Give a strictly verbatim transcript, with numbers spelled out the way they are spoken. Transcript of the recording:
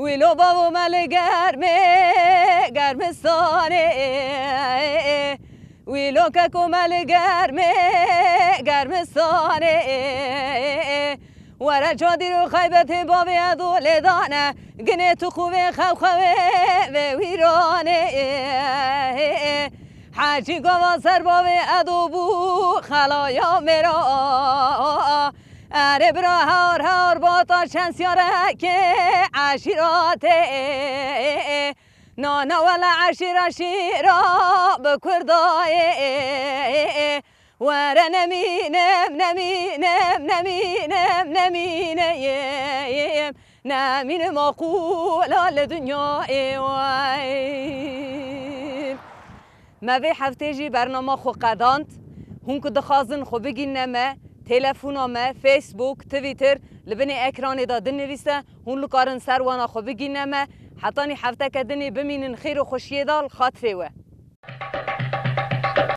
Wîlo bavo me li germê germistanê, wîlo keko me li germê germistanê. Were cadîr û xeybetê bavê edo lêdane, ginê tu xûvê xewxewê vê wîranê. Hecî gava ser bavê edo bû xelaya mêra. Erê bira, har har bata çend siyareke eşîratê. Nana wele eşîr eşîra bi kurdayê. Were nemînem, nemînem, nemînem, nemîneyim. Nemînim aqula li dinyayê wey. Me vê heftê jî bernama xwe qedand. Hûn ku dixwazin xwe bigîne me, telefona me, Facebook, Twitter li binê ekranê de dinivîse, hûn likarin ser wana xwe bigîne me. Hetanî hefteke dinê bimînin xêr û xweşiyê de li xatirê we.